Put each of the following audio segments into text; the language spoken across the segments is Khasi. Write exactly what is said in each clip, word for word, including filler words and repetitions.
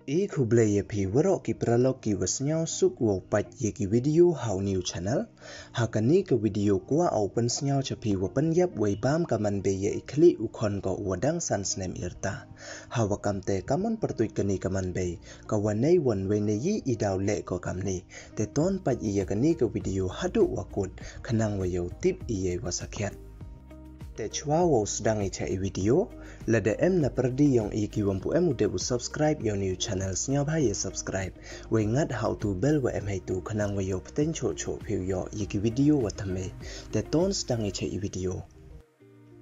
I khublei ïa phi waroh ki paralok ki wa sngewsuk wow peit ïa ki video ha u new channel. Ha kani ka video kwah u pynsngew cha phi wa pynïap wei bam ka man bei ïa i khlieh u khon ko u wa dang san snem i rta. Ha wa kamte ka mon pyrtuit kani ka man bei, ka wa nei wan wei ne i i daw leh ko kamni. Te ton peit ïa kani ka video haduh wa kut, khnang wa yoh tip ïa i wa sakhiat. Te chwa wow sdang i cha i video, lada em na pyrdi yong i ki wam pu em u dep u subscribe ïa u new channel, sngewbha ïa subscribe. Wei ngat ha u tu bell wa em hei tu khnang wa yoh pteng choh choh phi u yoh ïa ki video wa thymmai. Te ton sdang i cha i video.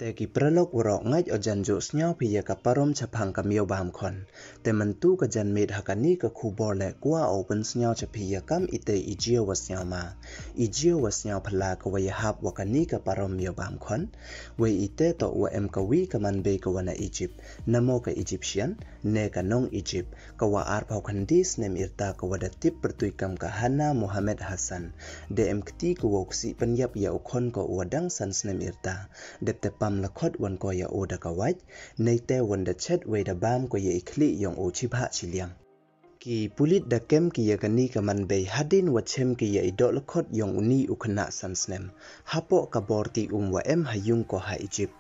Te ki paralok waroh, ngait o jan joh sngew phi ïa ka parom chaphang ka miaw bam khon. Te myntu ka jan miet ha kani ka khubor leh kwah u pynsngew cha phi ïa kam ite i jia wa sngewma. I jia wa sngewphylla ka wa ïahap wa kani ka parom miaw bam khon. Wei ite toh wa em ka wi ka man bei ka wa na Egypt, namo ka Egyptian, ne ka nong Egypt, ka wa arphew khyndai snem i rta ka wa da tip pyrtuit kam ka Hana Mohamed Hassan. Da em kti ka wow ksih pynïap ïa u khon ko u wa dang san snem i rta. Dep te pam lakhot wan ko ïa u da ka wait, neite wan da chet wei da bam ko ïa i khlieh yong u chibhah chiliang. Ki pulit da kem ki ïa kani ka man bei hadien wa chem ki ïa i doh lakhot yong uni u khynnah san snem hapoh ka bor ti um wa em ha yung ko ha Egypt.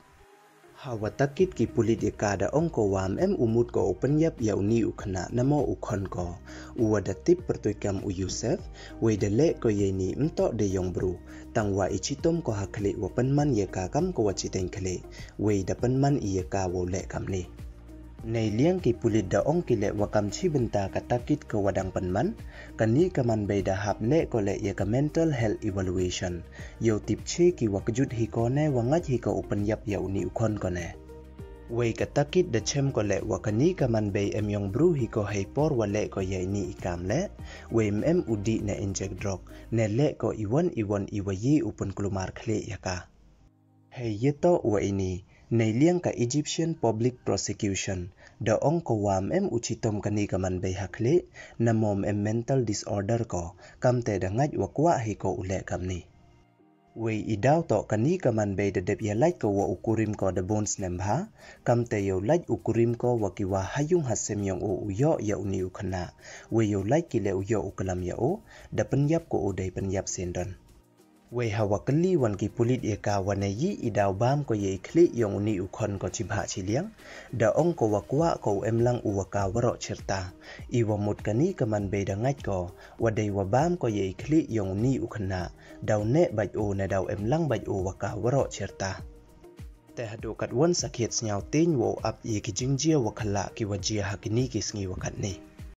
Ha wa takit ki pulit ïa ka da ong ko wa ym em u mut ko u pynïap ïa uni u khynnah namo u khon ko, u wa da tip pyrtuit kam u Yusuf. Wei da leh ko ïa ini ym toh de yong bru, tang wa i chitom ko ha khlieh wa pynman ïa ka kam ko wa chiteng khlieh, wei da pynman ïa ka wow leh kamni. Nei liang ki pulit da ong ki leh wa kam chi bynta ka takit ka wa dang pynman. Kani ka man bei da hap leh ko leh ïa ka mental health evaluation, yow tip chi ki wa kjut hi ko ne wa ngait hi ko u pynïap ïa uni u khon ko ne. Wei ka takit da chem ko leh wa kani ka man bei em yong bru hi ko hei por wa leh ko ïa ini i kam leh. Wei ym em u dih ne inject drug, ne leh ko i wan i wan i wa ïa u pynkulmar khlieh ïa ka. Hei ïa toh wa ini, nei liang ka Egyptian Public Prosecution da ong ko wa ym em u chitom kani ka man bei ha khlieh, namo ym em mental disorder ko, kamte da ngait wa kwah hi ko u leh kamni. Wei i daw toh kani ka man bei da dep ïa lait ko wa u kurim ko da bun snem bha, kamte yow lait u kurim ko wa ki wa ha yung ha sem yong u u yoh ïa uni u khynnah. Wei yow lait ki leh u yoh u klam ïa u, da pynïap ko u dei pynïap syndon. Wei ha wa kylli wan ki pulit ïa ka wa ne i i daw bam ko ïa i khlieh yong uni u khon ko chibhah chiliang, da ong ko wa kwah ko u em lang u wa ka waroh chirta. I wa mut kani ka man bei da ngait ko wa dei wa bam ko ïa i khlieh yong uni u khynnah, daw neh bait u ne daw em lang bait u wa ka waroh chirta. Te haduh katwan sakhiat, sngewteng wow ap ïa ki jingjia wa khlak ki wa jia ha kini ki sngi wa katni.